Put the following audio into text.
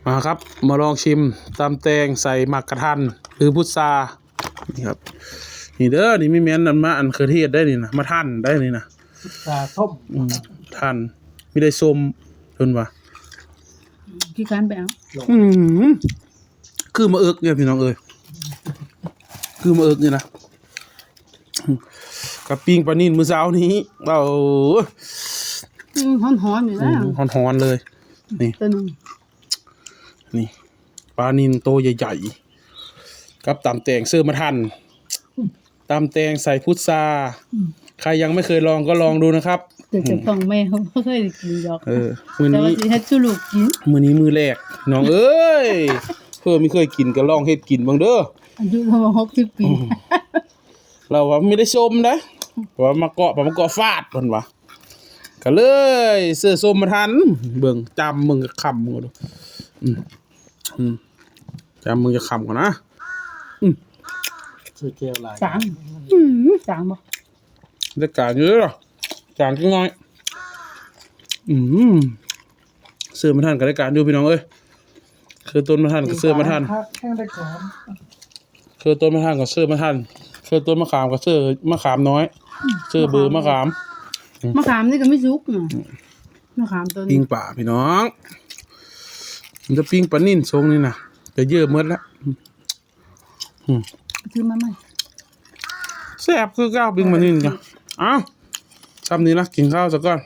ມາຄັບ ມາລອງຊິມຕຳແຕງໃສ່ໝາກກະທັນ ຫຼື ພຸດຊາ ນີ້ຄັບ. ນີ້ເດີ ນີ້ມີແມ່ນອັນມາ ອັນເຂືອເທດໄດ໋ນີ້ນະ ມາທັນໄດ໋ນີ້ນະ ສາສົ້ມ ອືມ ທັນ ມີໄດ້ສົ້ມ ເພິ່ນວ່າ ຄືກັນໄປເອົາ ອືມ ຄືໝາກເອິກເດ້ພີ່ນ້ອງເອີຍ ຄືໝາກເອິກນີ້ນະ ກັບປີ້ງປານິນມື້ເຊົ້ານີ້ ເອົາ ອືມ ຮ້ອນໆ ນີ້ແຫຼະ ອືມ ຮ້ອນໆ ເລີຍ ນີ້ ຕົວໜຶ່ງ ນີ້ ປານິນໂຕໃຫຍ່ໆ ກັບຕຳແຕງເສີມມາທັນ ອືມ ຕຳແຕງໃສ່ພຸດຊາ ອືມ ໃຄຍັງໄມ່ເຄີຍລອງກໍລອງດູນະຄັບ ແຕ່ເຈົ້າຂອງແມ່ເຂົາບໍ່ເຄີຍໄດ້ກິນດອກ ເອີ ມື້ນີ້ ແຕ່ວ່າຊິເຮັດສູ່ລູກກິນ ມື້ນີ້ມື້ແລກ ນ້ອງເອີຍ ເພິ່ນມີເຄີຍກິນກໍລອງເຮັດກິນເບິ່ງເດີ ອາຍຸປະມານຫົກສິບປີ ອືມ ລາວວ່າມີໄດ້ຊົມໄດ໋ ວ່າມາເກາະ ວ່າມາເກາະຟາດ ເພິ່ນວ່າ ກໍເລີຍຊື້ສົ້ມມາທັນ ເບິ່ງ ຈ້ຳເບິ່ງຈັກຄຳ ອືມ ອືມ ຈ້ຳເບິ່ງຈັກຄຳກ່ອນນະ ອືມ ຊື້ແກ້ວຫຼາຍ ຈາງ ອືມ ຈາງບໍ່ ໄດ້ການຢູ່ເດ້ ຈາງຈັກໜ້ອຍ ອືມ ຊື້ມາທັນກໍໄດ້ການຢູ່ພີ່ນ້ອງເອີຍ ຄືຕົ້ນມາທັນກໍຊື້ມາທັນ ແຮງໄດ້ການ ຄືຕົ້ນມະຂາມກໍເຊີຍມະຂາມ ຄືຕົ້ນມະຂາມກໍເຊີມະຂາມນ້ອຍ ເຊີເບີມະຂາມ ມະຂາມນີ້ກໍມີສຸກນະ ອືມ ມະຂາມຕົ້ນ ປີ້ງປາພີ່ນ້ອງ ມັນຈະປີ້ງປານິນຊົງນີ້ນະ ຈະເຢີໝົດລະ ອືມ ຊື້ມາໃໝ່ ແຊບຄືເກົ່າ ປີ້ງປານິນກະ ເອົ້າ ຊ່ຳນີ້ລະ ກິນເຂົ້າສາກ່ອນ.